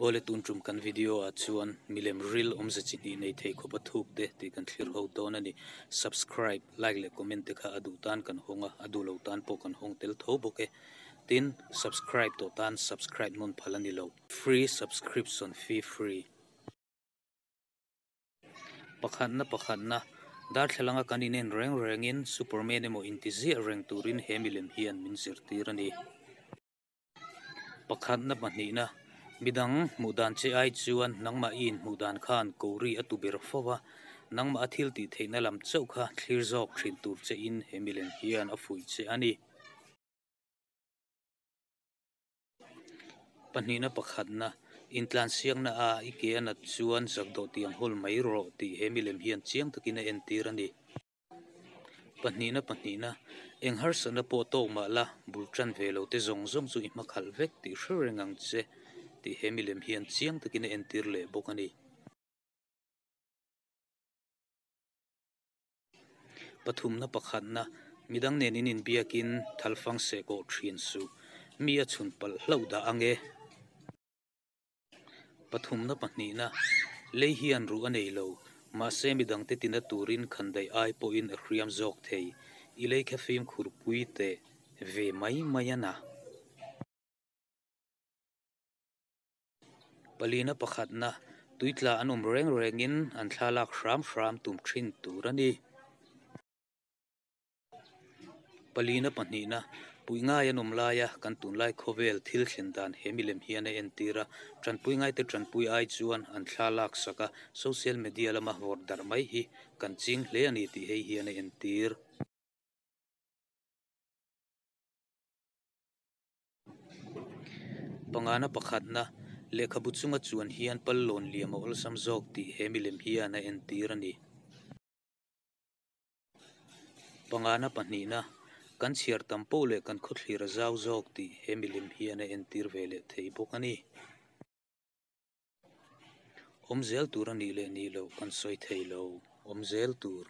Awle tun tum kan video ah chuan milem ril awmze chi hnih nei thei khawp a thuk te tih kan thlir ho dawn a ni. Subscribe, like leh comment te kha a duh tan kan hawng a, a duh lo tan pawh kan hawng tel tho bawk e. Tin, subscribe tawh tan subscribe nawn phal a ni lo. Free subscription fee free. Pakhatna pakhatna, darthlalanga kan inen reng rengin Superman emaw inti ziah reng turin he milem hian min zirtir a ni. Pakhatna pahnihna, midang hmuh dan che ai chuan nangmah i inhmuh dan khan kori a tu ber fo va, nangmah a thil tih theihna lam chauh kha thlir zawk thin tur che in he milem hian a fuih che a ni. Pahnihna pakhatna, intlansiakna a i ke a nat chuan zakdawh tiang hawl mai rawh tih he milem hian chiang takin a entir a ni. Pahnihna pahnihna, eng harsatna pawh tawk mah la, bul tan ve lo te zawng zawng chu i hmakhalh vek tih hre reng ang che tih he milem hian chiang takin a entir leh bawk a ni. Pathumna pakhatna, midang nen in inbiakin thalfang seh kawh thin suh, mi a chhun palh hlauh dah ang e. Pathumna pahnihna, lei hian ruh a nei lo, mahse midangte tina turin khandaih ai pawhin a hriam zawk thei, i lei kha fimkhur pui teh ve mai mai a na. Palina pakhatna, tuitla an awm reng rengin an thla lak hram hram tum thin tur a ni. Palina pahnihna, puih ngai an awm laia kan tunlai khawvel thil thlen dan he milem hian a entir a, tanpui ngaite tanpui ai chuan an thla lak sak a, social media lama vawrh darh mai hi kan ching hle a ni tih hei hian a entir. Pangana pakhatna, lehkhabu chunga chuan hian pal lawn liam a awlsam zawk tih he milem hian a entir a ni. Pangana pahnihna, kan chhiar tam poh leh kan khawthlir a zau zawk tih he milem hian a entir ve leh thei bawk a ni. Awm zel tur a nih leh nih loh kan sawi thei lo, awm zel tur.